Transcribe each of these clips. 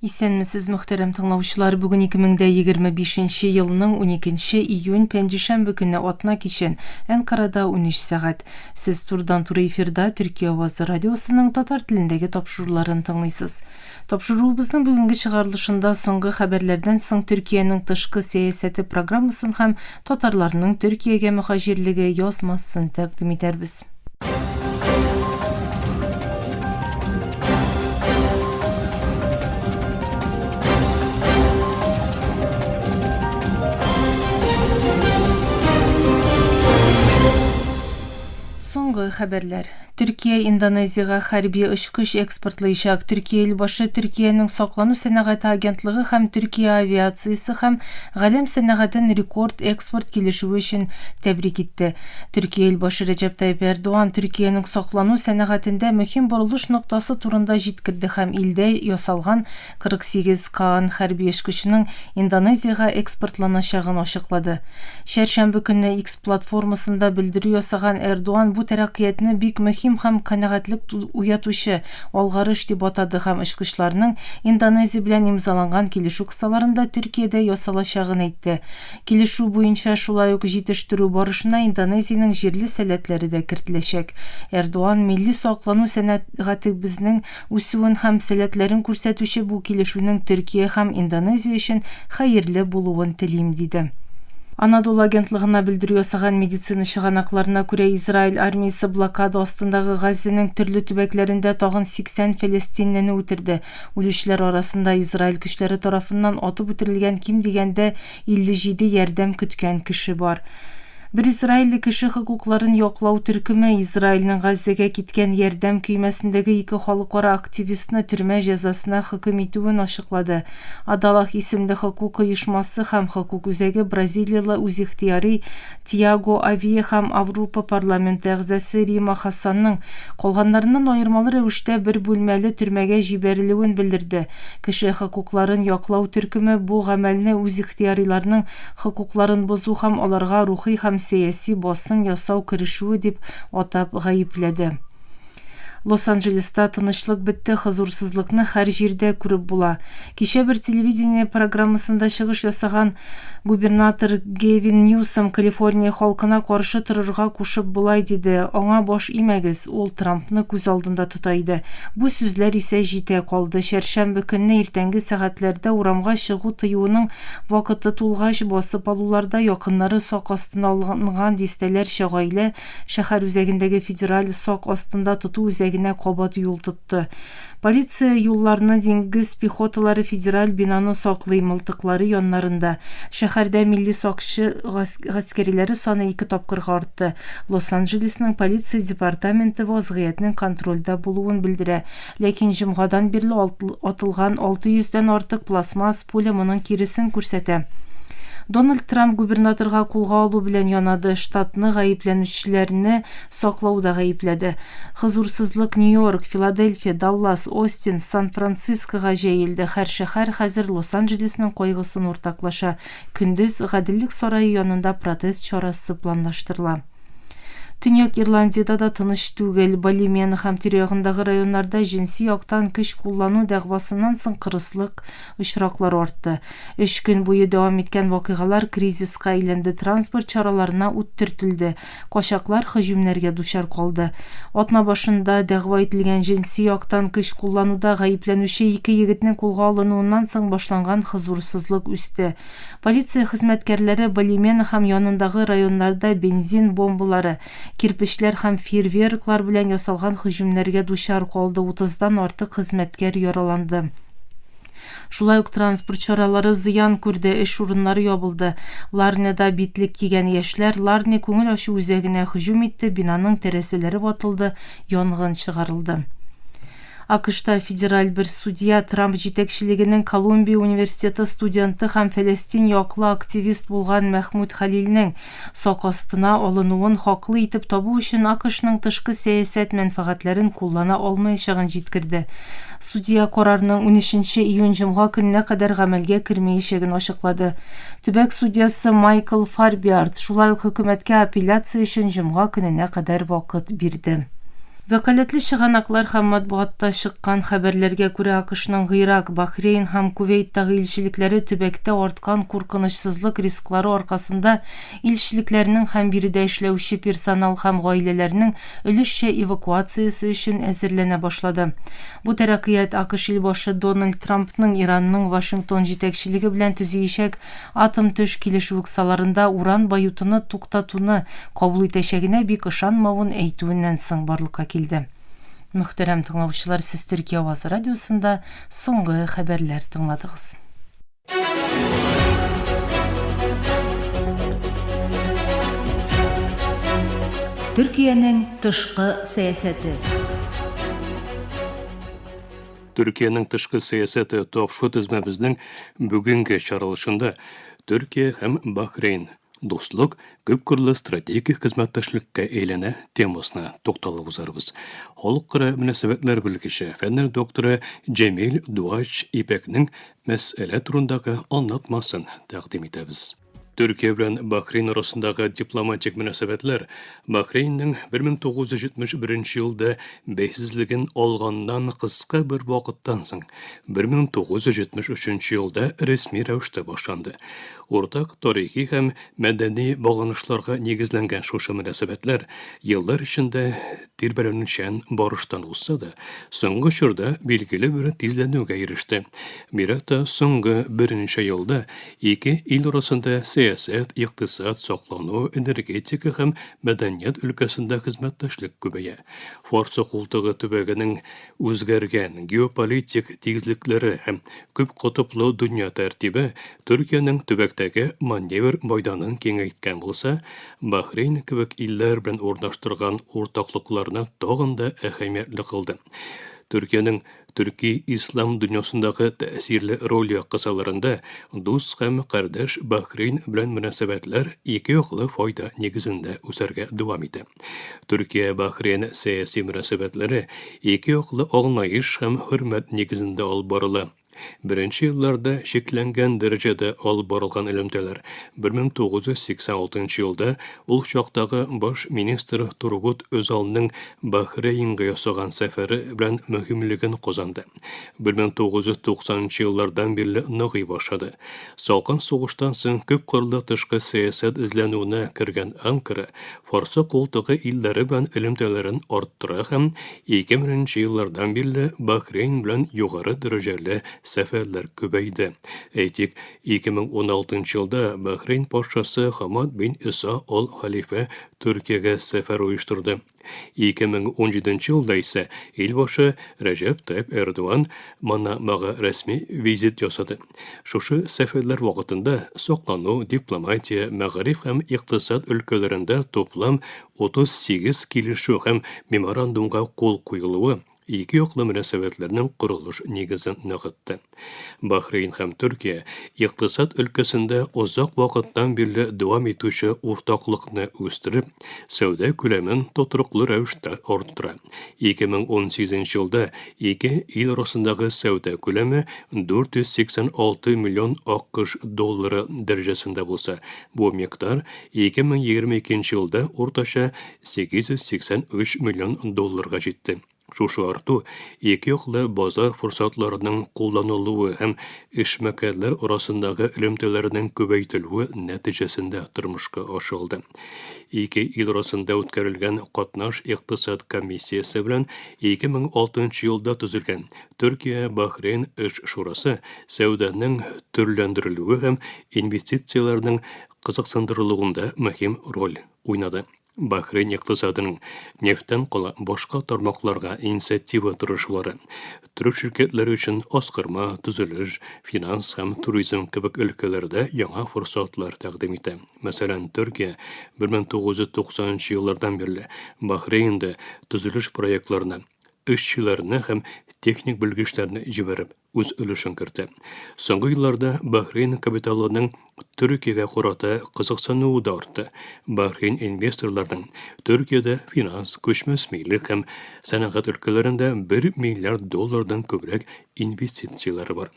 Исәнмесез, мөхтәрәм тыңлаучылар! Бүген 2025 елның 12 июнь пәнҗешәмбе көне атна кичен Әнкарада 13 сәгать. Сез турыдан-туры эфирда Төркия авазы радиосының татар телендәге тапшыруларын тыңлыйсыз. Тапшыруыбызның бүгенге чыгарылышында соңгы хәбәрләрдән соң Төркиянең тышкы сәясәте программасын һәм татарларның Төркиягә мөхаҗирлеге язмасын тәкъдим итәрбез. Соңгы хәбәрләр. Төркия Индонезиягә хәрби очкыч экспортлыячак. Төркия илбашы Төркиянең саклану сәнәгате агентлыгы һәм Төркия авиациясе һәм галәм сәнәгатен рекорд экспорт килешүе өчен тәбрик итте. Төркия илбашы Рәҗәп Тайип Эрдоган Төркиянең саклану сәнәгатендә мөһим борылыш ноктасы турында җиткерде һәм илдә ясалган 48 Каан хәрби очкычының Индонезиягә экспортланачагын ачыклады. Чәршәмбе көнне X платформасында белдерү ясаган Эрдоган бу тәрәккыятьне бик мөһим һәм канәгатьлек уятучы алгарыш дип атады һәм очкычларның Индонезия белән имзаланган килешү кысаларында Төркиядә ясалачагын әйтте. Килешү буенча шулай ук җитештерү барышына Индонезиянең җирле сәләтләре дә кертеләчәк. Эрдоган милли саклану сәнәгатебезнең үсүен һәм сәләтләрен күрсәтүче бу килешүнең Төркия һәм Индонезия өчен хәерле булуын телим, диде. Анадолу агентлыгына белдерү ясаган медицина чыганакларына күрә, Израиль армиясе блокада астындагы Газзәнең төрле төбәкләрендә тагын 80 фәләстинлене үтерде. Үлүчеләр арасында Израиль көчләре тарафыннан атып үтерелгән ким дигәндә 57 ярдәм көткән кеше бар. Бер израильле кеше хокукларын яклау төркеме Израильнең Газзәгә киткән ярдәм көймәсендәге ике халыкара активистны төрмә җәзасына хөкем итүен ачыклады. Адалах исемле хокук оешмасы һәм хокук үзәге бразилияле үзихтыяри Тиаго Авия һәм Аврупа парламенты әгъзасы Рима Хасанның, калганнарыннан аермалы рәвештә, бер бүлмәле төрмәгә җибәрелүен белдерде. Кеше хокукларын яклау төркеме бу гамәлне үзихтыяриларның хокукларын бозу һәм аларга рухи һәм сәяси басым ясау керешүе дип атап гаепләде. Лос-Анджелеста тынычлык бетте, хозурсызлыкны һәр җирдә күреп була. Кичә бер телевидение программасында чыгыш ясаган губернатор Гевин Ньюсом Калифорния халкына каршы торырга кушып болай диде, Аңа баш имәгез, ул Трампны күз алдында тота иде. Бу сүзләр исә җитә калды. Чәршәмбе көнне иртәнге сәгатьләрдә урамга чыгу тыюының вакыты тулгач, басып алуларда якыннары сак астына алынган дистәләрчә гаилә Шәһәр үзәгендәге федераль сак астында тоту үзәгенә кабат юл тотты. Полиция юлларны, диңгез пехоталары федераль бинаны саклый, мылтыклары яннарында. Шәһәрдә милли сакчы гаскәриләре саны ике тапкырга артты. Лос-Анджелесның полиция департаменты вазгыятьнең контрольдә булуын белдерә. Ләкин җомгадан бирле атылган 600 дән артык пластмасс пуля моның киресен күрсәтә. Дональд Трамп губернаторга кулга алу белән янады, штатны гаепләнүчеләрне саклауда гаепләде. Хозурсызлык Нью-Йорк, Филадельфия, Даллас, Остин, Сан-Францискога җәелде, һәр шәһәр хәзер Лос-Анджелесның кайгысын уртаклаша. Көндез Гаделлек сарае янында протест чарасы планлаштырыла. Төньяк Ирландиядә дә тыныч түгел. Баллимена һәм тирә-ягындагы районнарда җенси яктан көч куллану дәгъвасыннан соң кырыслык очраклары артты. Өч көн буе дәвам иткән вакыйгалар кризиска әйләнде, транспорт чараларына ут төртелде, качаклар һөҗүмнәргә дучар калды. Атна башында дәгъва ителгән җенси яктан көч куллануда гаепләнүче ике егетнең кулга алынуыннан соң башланган хозурсызлык үсте. Полиция хезмәткәрләре Балимена һәм янындагы районнарда бензин бомбалары, кирпечләр һәм фейерверклар белән ясалган һөҗүмнәргә дучар калды, утыздан артык хезмәткәр яраланды. Шулай ук транспорт чаралары зыян күрде, эш урыннары ябылды. Ларнеда битлек кигән яшьләр Ларне күңел ачу үзәгенә һөҗүм итте, бинаның тәрәзәләре ватылды, янгын чыгарылды. АКШта федераль бер судья Трамп җитәкчелегенең Колумбия университеты студенты һәм Фәләстин яклы активист булган Мәхмүт Хәлилнең сак астына алынуын хаклы итеп табу өчен АКШның тышкы сәясәт мәнфәгатьләрен куллана алмаячагын җиткерде. Судья карарның унөченче июнь җомга көненә кадәр гамәлгә кермәячәген ачыклады. Төбәк судьясы Майкл Фарбиард шулай ук хөкүмәткә апелляция өчен җомга көненә кадәр вакыт бирде. Вәкаләтле чыганаклар һәм матбугатта чыккан хәбәрләргә күрә, АКШның Гыйрак, Бахрейн һәм Кувейттагы илчелекләре төбәктә арткан куркынычсызлык рисклары аркасында илчелекләрнең һәм биредә эшләүче персонал һәм гаиләләрнең өлешчә эвакуациясе өчен әзерләнә башлады. Бу тәрәкыять АКШ илбашы Дональд Трампның Иранның Вашингтон җитәкчелеге белән төзиячәк Атом-төш килешүе кысаларында уран баютуны туктатуны кабул итәчәгенә бик ышанмавын әйтүеннән соң барлыкка килде. Мөхтәрәм тыңлаучылар, сез Төркия авазы радиосында соңгы хәбәрләр тыңладыгыз. Төркиянең тышкы сәясәте. Төркиянең тышкы сәясәте тапшу тезмәбезнең бүгенге чаралышында Төркия һәм Бахрейн дуслык күпкырлы стратегик хезмәттәшлеккә әйләнә темасына тукталып узарбыз. Халыкара мөнәсәбәтләр белгече, фәннәр докторы Җәмил Дуач Ипәкнең мәсьәлә турындагы аңлатмасын тәкъдим итәбез. Төркия белән Бахрейн арасындагы дипломатик мөнәсәбәтләр Бахрейнның 1971 елда бәйсезлеген алганнан кыска бер вакыттан соң 1973 елда рәсми рәвештә башланды. Уртак тарихи һәм мәдәни багланышларга нигезләнгән шушы мөнәсәбәтләр еллар эчендә тирбәләнүчән барыштан узса да, соңгы чорда билгеле бер тизләнүгә иреште. Бигрәк тә соңгы берничә елда ике ил арасында сәясәт, икътисад, саклану, энергетика һәм мәдәният өлкәсендә хезмәттәшлек күбәя. Фарсы култыгы төбәгенең үзгәргән геополитик тигезлекләре һәм күп котыплы дөнья тәртибе Төркиянең төбәктәге маневр мәйданын киңәйткән булса, Бахрейн кебек илләр белән урнаштырган уртаклыкларны тагын да әһәмиятле кылды. Төркиянең төрки ислам дөньясындагы тәэсирле роле кысаларында дус һәм кардәш Бахрейн белән мөнәсәбәтләр ике яклы файда нигезендә үсәргә дәвам итә. Төркия-Бахрейн сәяси мөнәсәбәтләре ике яклы аңлаеш һәм хөрмәт нигезендә алып барыла. Беренче елларда чикләнгән дәрәҗәдә алып барылган элемтәләр 1986 елда ул чактагы баш министр Тургут Özалның Бахрейнга ясаган сәфәре белән мөһимлеген казанды. 1990 еллардан бирле ныгый башлады. Салкын сугыштан соң күпкырлы тышкы сәясәт эзләнүенә кергән Анкара Фарсы култыгы илләре белән элемтәләрен арттыра һәм 2000 нче еллардан бирле Бахрейн белән югары дәрәҗәле сәфәрләр күбәйде. Әйтик, 2016 нчы елда Бахрейн патшасы Хамад бин Иса Ал Халифә Төркиягә сәфәр оештырды. 2017 нче елда исә илбашы Рәҗәп Тайип Эрдоган Манамага рәсми визит ясады. Шушы сәфәрләр вакытында саклану, дипломатия, мәгариф һәм икътисад өлкәләрендә туплам 38 килешү һәм меморандумга кул куелуы ике яклы мөнәсәбәтләрнең корылыш нигезен ныгытты. Бахрейн һәм Төркия икътисад өлкәсендә озак вакыттан бирле дәвам итүче уртаклыкны үстереп, сәүдә күләмен тотрыклы рәвештә арттыра. 2018 елда ике ил арасындагы сәүдә күләме 486 миллион АКШ доллары дәрәҗәсендә булса, бу микъдар 2022 елда уртача 883 миллион долларга җитте. Шушы арту ике яклы базар форсатларының кулланылуы һәм эшмәкәрләр арасындагы элемтәләрнең күбәйтелүе нәтиҗәсендә тормышка ашырылды. Ике ил арасында үткәрелгән катнаш икътисад комиссиясе белән 2006 елда төзелгән Төркия-Бахрейн эш шурасы сәүдәнең төрләндерелүе һәм инвестицияләрнең кызыксындырылуында мөһим роль уйнады. Бахрейн икътисадының нефтьтән кала башка тармакларга инициатива тырышулары, төрек ширкәтләре өчен аскырма, төзелеш, финанс һәм туризм кебек өлкәләрдә яңа форсатлар тәкъдим итә. Мәсәлән, Төркия 1990 нчы еллардан бирле Бахрейнда төзелеш проектларына эшчеләрне һәм техник белгечләрне җибәреп. үз өлешен кертә. Соңгы елларда Бахрейн капиталының Төркиягә карата кызыксынуы да артты. Бахрейн инвесторларының Төркиядә финанс, күчмәс милек һәм сәнәгать өлкәләрендә 1 миллиард доллардан күбрәк инвестицияләре бар.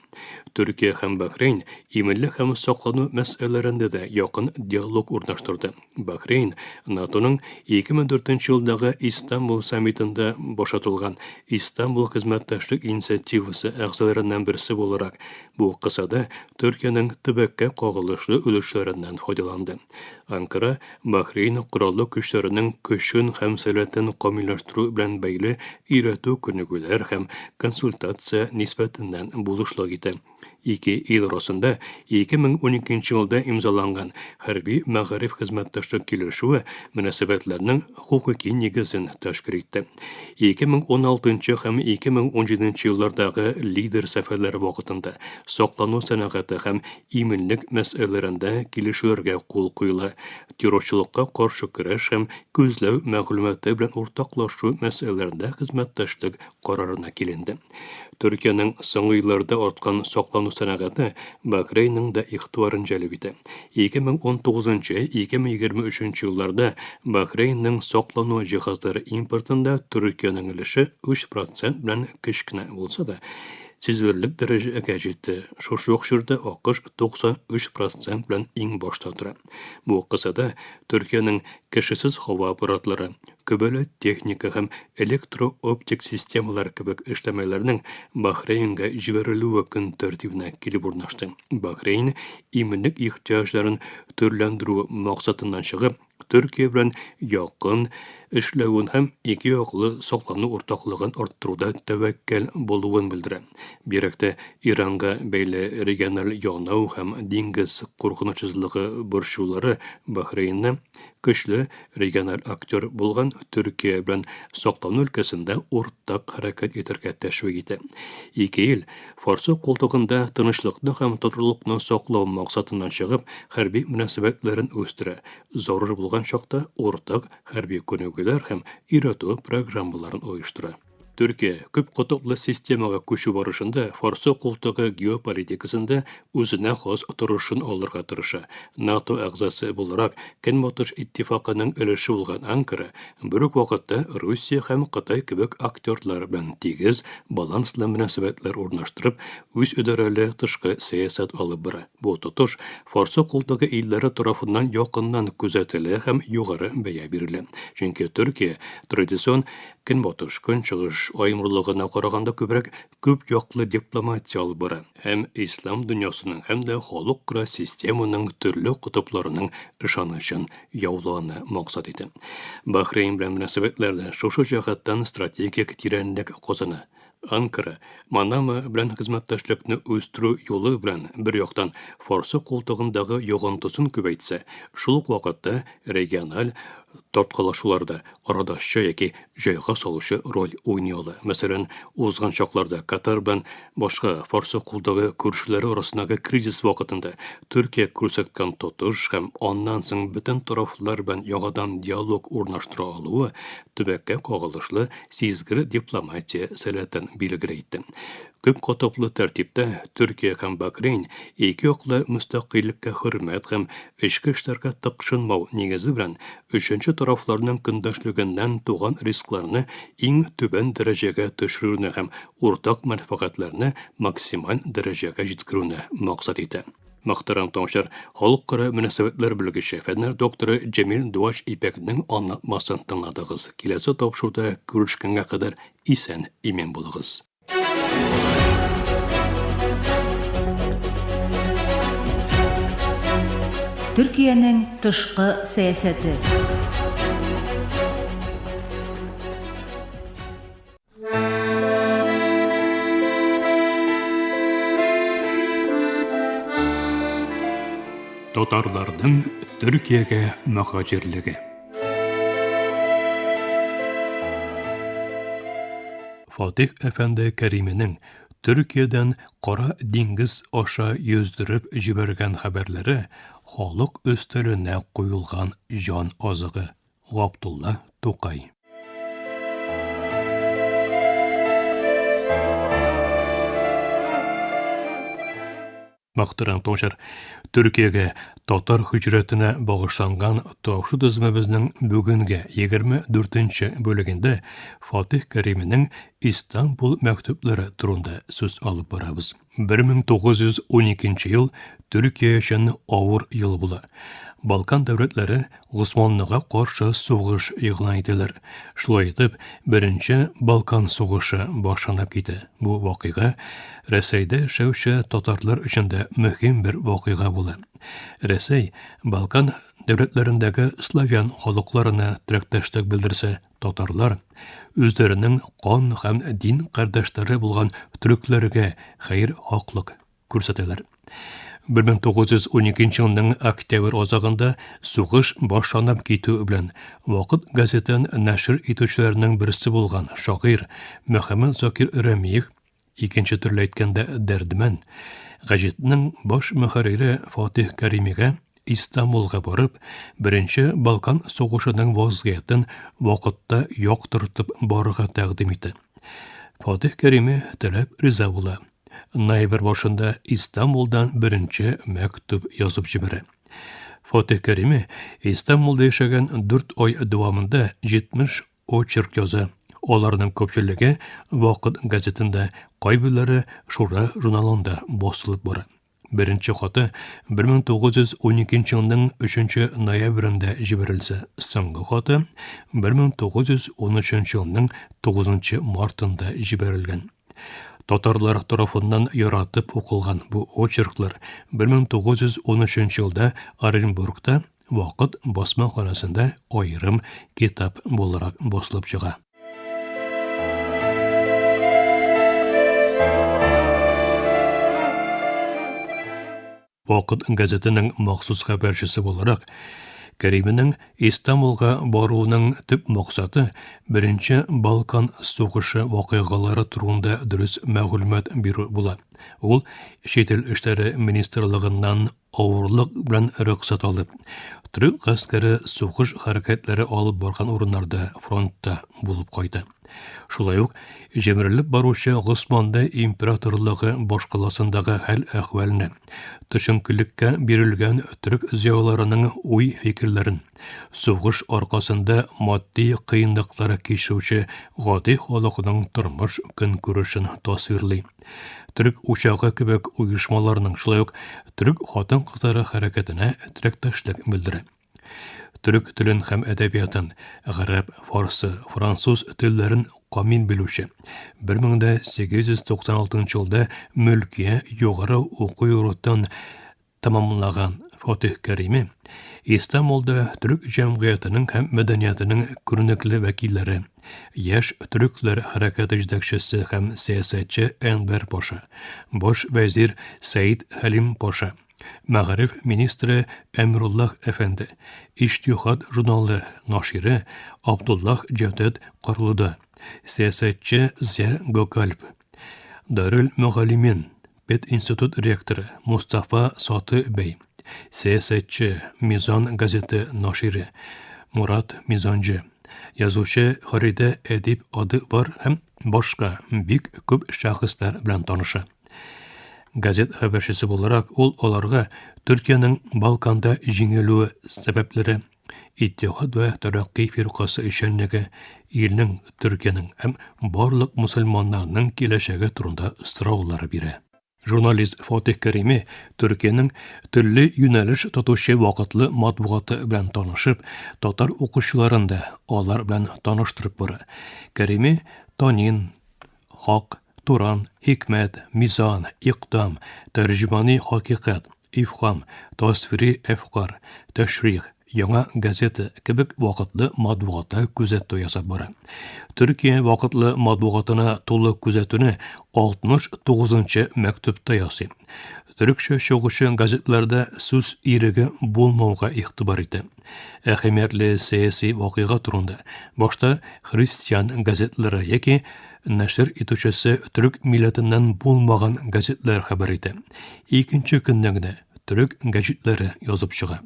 Төркия һәм Бахрейн иминлек һәм саклану мәсьәләләрендә дә якын диалог урнаштырды. Бахрейн НАТОның 2004 елдагы Истанбул саммитында башатылган Истанбул хезмәттәшлек инициативасы әгъзаларыннан берсе буларак, бу кысада Төркиянең төбәккә кагылышлы өлешләреннән файдаланды. Анкара Бахрейн кораллы көчләренең көчен һәм сәләтен камилләштерү белән бәйле өйрәтү-күнегүләр һәм консультация нисбәтеннән булышлык итә. Ике ил арасында 2012 елда имзаланган хәрби-мәгариф хезмәттәшлек килешүе мөнәсәбәтләрнең хокуки нигезен тәшкил итте. 2016 һәм 2017 еллардагы лидер сәфәрләре вакытында саклану сәнәгате һәм иминлек мәсьәләләрендә килешүләргә кул куела, террорчылыкка каршы көрәш һәм күзләү мәгълүматы белән уртаклашу мәсьәләләрендә хезмәттәшлек карарына киленде. Төркиянең соңгы елларда арткан саклану сәнәгате Бахрейнның да игътибарын җәлеп итә. 2019-2023 елларда Бахрейнның саклану җиһазлары импортында Төркиянең өлеше 3 процент белән кечкенә булса да, сизелерлек дәрәҗәгә җитте. Шушы ук чорда АКШ 93 процент белән иң башта тора. Бу кысада Төркиянең кешесез һава аппаратлары, көбәле техника һәм электро-оптик системалар кебек эшләмәләрнең Бахрейнга җибәрелүе көн тәртибенә килеп урнашты. Бахрейн иминлек ихтыяҗларын төрләндерү максатыннан чыгып, Төркия белән якын эшләвен һәм ике яклы саклану уртаклыгын арттыруда тәвәккәл булуын белдерә. Бигрәк тә Иранга бәйле региональ янау һәм диңгез куркынычсызлыгы борчулары Бахрейнны көчле региональ актер булган Төркия белән саклану өлкәсендә уртак хәрәкәт итәргә тәшвик итә. Ике ил Фарсы култыгында тынычлыкны һәм тотрыклыкны саклау максатыннан чыгып, хәрби мөнәсәбәтләрен үстерә, зарур булган чакта уртак хәрби күнегүләр һәм өйрәтү программаларын оештыра. Төркия күп котыплы системага күчү барышында Фарсы култыгы геополитикасында үзенә хас торышын алырга тырыша. НАТО әгъзасы буларак Көнбатыш иттифакының өлеше булган Анкара бер үк вакытта Русия һәм Кытай кебек актерлар белән тигез, баланслы мөнәсәбәтләр урнаштырып, үз идарәле тышкы сәясәт алып бара. Бу тотыш Фарсы култыгы илләре тарафыннан якыннан күзәтелә һәм югары бәя бирелә. Чөнки Төркия традицион Көнбатыш, Көнчыгыш аемрылыгына караганда күбрәк күп яклы дипломатия алып бара һәм ислам дөньясының һәм дә халыкара системаның төрле котыпларының ышанычын яулауны максат итә. Бахрейн белән мөнәсәбәтләр дә шушы җәһәттән стратегик тирәнлек казана. Анкара, Манама белән хезмәттәшлекне үстерү юлы белән бер яктан Фарсы култыгындагы йогынтысын күбәйтсә, шул ук вакытта региональ тарткалашуларда арадашчы яки җайга салучы роль уйный ала. Мәсәлән, узган чакларда Катар белән башка Фарсы култыгы күршеләре арасындагы кризис вакытында Төркия күрсәткән тотыш һәм аннан соң бөтен тарафлар белән яңадан диалог урнаштыра алуы төбәккә кагылышлы сизгер дипломатия сәләтен билгеле итте. Күп котыплы тәртиптә Төркия һәм Бахрейн ике яклы мөстәкыйльлеккә хөрмәт һәм эчке эшләргә тыкшынмау нигезе белән өченче тарафларның көндәшлегеннән туган рискларны иң түбән дәрәҗәгә төшерүне һәм уртак мәнфәгатьләрне максималь дәрәҗәгә җиткерүне максат итә. Мөхтәрәм тыңлаучылар, халыкара мөнәсәбәтләр белгече, фәннәр докторы Җәмил Дуач Ипәкнең аңлатмасын тыңладыгыз. Киләсе тапшыруда күрешкәнгә кадәр исән-имин булыгыз. Төркиянең тышкы сәясәте. Татарларның Төркиягә мөһаҗирлеге. Фатих әфәнде Кәрименең Төркиядән Кара диңгез аша йөздереп җибәргән хәбәрләре халык өстәленә куелган җан азыгы. Габдулла Тукай. Мөхтәрәм тыңлаучылар, Төркиягә татар һиҗрәтенә багышланган тапшыру тезмәбезнең бүгенге 24 нче бүлегендә Фатих Кәрименең Истанбул мәктүбләре турында сүз алып барабыз. 1912 ел Төркия өчен авыр ел була. Балкан дәүләтләре Госманлыга каршы сугыш игълан итәләр. Шулай итеп, Беренче Балкан сугышы башланып китә. Бу вакыйга Рәсәйдә яшәүче татарлар өчен дә мөһим бер вакыйга була. Рәсәй Балкан дәүләтләрендәге славян халыкларына теләктәшлек белдерсә, татарлар үзләренең кан һәм дин кардәшләре булган төрекләргә хәер-хаклык күрсәтәләр. 1912 елның октябрь азагында сугыш башланып китү белән Вакыт газетын нәшер итүчеләрнең берсе булган шагыйрь Мөхәммәд Закир Рәмиев, икенче төрле әйткәндә Дәрдмән, гәҗитнең баш мөхәррире Фатих Кәримигә Истанбулга барып, Беренче Балкан сугышының вазгыятен Вакытта яктыртып барырга тәкъдим итә. Фатих Кәрими теләп риза була. Ноябрь башында Истанбулдан беренче мәктүб язып җибәрә. Фатих Кәрими Истанбулда яшәгән 4 ай дәвамында 70 очерк яза. Аларның күпчелеге Вакыт газетында, кайберләре Шура журналында басылып бара. Беренче хаты 1912 елның 3 ноябрендә җибәрелсә, соңгы хаты 1913 елның 9 мартында җибәрелгән. Татарлар тарафыннан яратып укылган бу очерклар 1913 елда Оренбургта Вакыт басмаханәсендә аерым китап буларак басылып чыга. Вакыт газетының махсус хәбәрчесе буларак, Кәрименең Истанбулга баруының төп максаты Беренче Балкан сугышы вакыйгалары турында дөрес мәгълүмат бирү була. Ул чит ил эшләре министрлыгыннан авырлык белән рөхсәт алып, төрек гаскәре сугыш хәрәкәтләре алып барган урыннарда, фронтта булып кайта. Шулай ук җимерелеп баручы Госманлы императорлыгы башкаласындагы хәл-әхвәлне, төшенкелеккә бирелгән төрек зыялыларының уй-фикерләрен, сугыш аркасында матди кыенлыклар кичерүче гади халыкның тормыш-көнкүрешен тасвирлый. Төрек учагы кебек оешмаларның, шулай ук төрек хатын-кызлары хәрәкәтенә теләктәшлек белдерә. Төрек телен һәм әдәбиятын, гарәп, фарсы, француз телләрен камил белүче, 1896 елда Мөлкия югары уку йортын тәмамлаган Фатих Кәрими Истанбулда төрек җәмгыятенең һәм мәдәниятенең күренекле вәкилләре, яшь төрекләр хәрәкәте җитәкчесе һәм сәясәтче Әнвәр Паша, баш вәзир Сәид Хәлим Паша, мәгариф министры Әмруллаһ әфәнде, Иҗтихад журналы нашире Абдуллаһ Җәүдәт Карлыда, сәясәтче Зия Гокальп, Дарүл мөгаллимин, Пединститут ректоры Мостафа Саты бәй, сәясәтче, Мизан газеты нашире Мурат Мизанҗы, язучы Хәридә әдип ады бар һәм башка бик күп шәхесләр белән таныша. Газет хәбәрчесе буларак ул аларга Төркиянең Балканда җиңелүе сәбәпләре, Иттихад вә Тәрәкъкый фиркасы эшчәнлеге, илнең, Төркиянең һәм барлык мөселманнарның киләчәге турында сораулар бирә. Журналист Фатих Кәрими Төркиянең төрле юнәлеш тотучы вакытлы матбугаты белән танышып, татар укучыларын да алар белән таныштырып бара. Кәрими Танин, Хак, Туран, Хикмәт, Мизан, Икъдам, Тәрҗемани хакыйкать, Ифхам, Тасвири әфкар, Тәшрих, Яңа газета кебек вакытлы матбугатта күзәтү ясап бара. Төркия вакытлы матбугатына тулы күзәтүне 69 нчы мәктүбтә ясый. Төрекчә чыгучы газетларда сүз иреге булмауга игътибар итә. Әһәмиятле сәяси вакыйга турында башта христиан газетлары яки нәшер итүчесе төрек милләтеннән булмаган газетлар хәбәр итә. Икенче көнне генә төрек гәҗитләре язып чыга.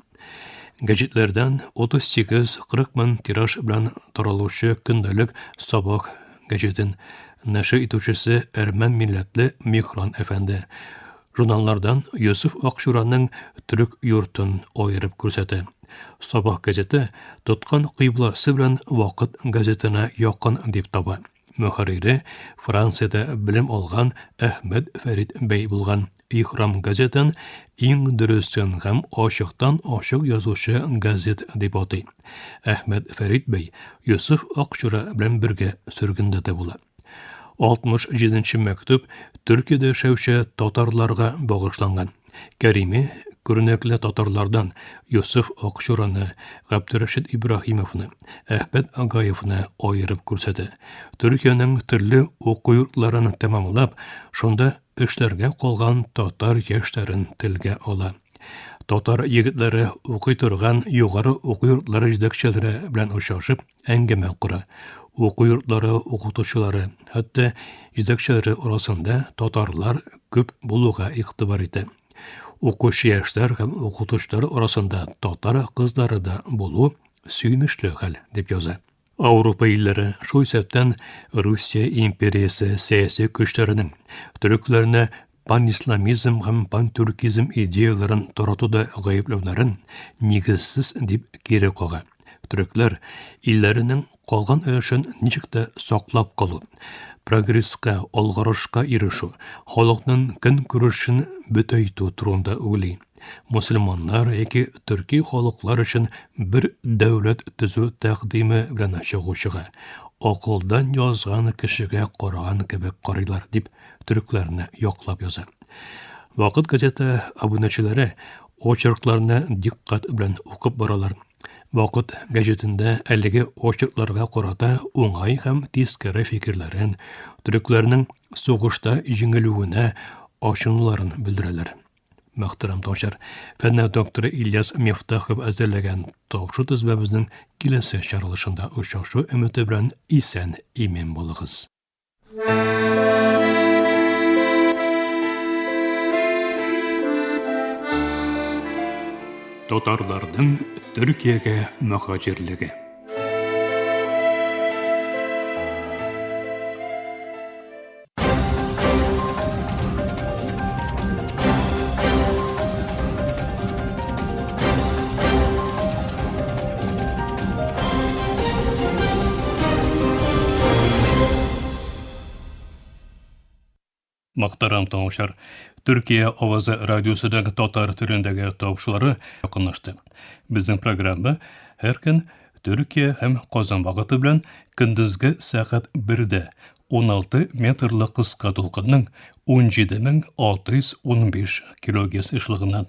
Гәҗитләрдән 38-40 мең тираж белән таралучы көндәлек Сабах гәҗитен нәшер итүчесе әрмән милләтле Михран әфәнде. Журналлардан Йосыф Акчураның Төрек йортын аерып күрсәтә. Сабах газеты тоткан кыйбласы белән Вакыт газетына якын дип таба. Мөхәррире Франциядә белем алган Әхмәт Фәрит бәй булган. Ихрам газетын иң дөресен һәм ачыктан-ачык язучы газет дип атый. Әхмәт Фәрит бәй Йосыф Акчура белән бергә сөргендә дә була. 67 нче мәктүб Төркиядә яшәүче татарларга багышланган. Кәрими күренекле татарлардан Йосыф Акчураны, Габдерәшит Ибраһимовны, Әхмәт Агаевны аерып күрсәтә. Төркиянең төрле уку йортларын тәмамлап, шунда эшләргә калган татар яшьләрен телгә ала. Татар егетләре укый торган югары уку йортлары җитәкчеләре белән очрашып, әңгәмә кора. Уку йортлары укытучылары, хәтта җитәкчеләре арасында татарлар күп булуга игътибар итә. Укучы яшьләр һәм укытучылар арасында татар кызлары да булу сөенечле хәл, дип яза. Ауропа илләре, шул исәптән Русия империясе сәяси көчләренең төрекләрне панисламизм һәм пантюркизм идеяләрен таратуда гаепләүләрен нигезсез дип кире кага. Төрекләр илләренең калган өлешен ничек тә саклап калу, прогресска, алгарышка ирешү, халыкның көнкүрешен бөтәйтү турында уйлый. Мөселманнар яки төрки халыклар өчен бер дәүләт төзү тәкъдиме белән чыгучыга акылдан язган кешегә караган кебек карыйлар, дип төрекләрне яклап яза. Вакыт газеты абунәчеләре очеркларны дикъкать белән укып баралар. Вакыт гәҗитендә әлеге очеркларга карата уңай һәм тискәре фикерләрен, төрекләрнең сугышта җиңелүенә ачынуларын белдерәләр. Мөхтәрәм тыңлаучылар, фәннәр докторы Ильяс Мифтахов әзерләгән тапшыру төзмәбезнең киләсе чыгарылышында очрашу өмете белән исән-имин булыгыз. Татарларның Төркиягә мөһаҗирлеге. Мөхтәрәм тыңлаучылар, Төркия авазы радиосының татар телендәге тапшырулары якынлашты. Безнең программа һәр көн Төркия һәм Казан вакыты белән көндезге сәгать 1дә 16 метрлы кыска дулкынның 17615 килогерц ешлыгыннан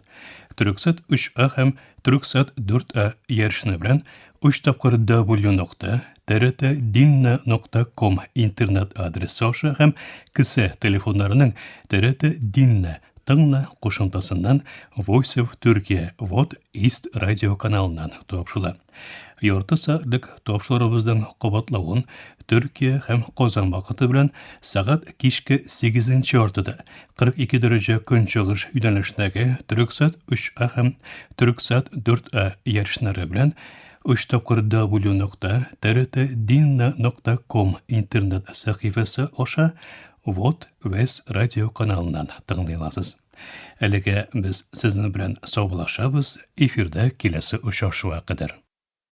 Төрексат 3А һәм Төрексат 4А иярчене белән 3 тапкыр W нокта TRT нокта ком интернет адресы аша һәм кесә телефоннарының TRT Dinle тыңла кушымтасыннан Voice of Turkey Вот East радио каналыннан тапшыла. Ярты сәгатьлек тапшыруыбызның кабатлавын Төркия һәм Казан вакыты белән сәгать кичке 8 яртыда 42 дәрәҗә көнчыгыш юнәлешендәге Төрексат 3А һәм Төрексат 4А иярченнәре белән 3 тапкыр W нокта TRT нокта ком интернет сәхифәсе аша Вот Вес радио каналыннан тыңлый аласыз. Әлегә без сезнең белән саубуллашабыз, эфирда киләсе очрашуга кадәр.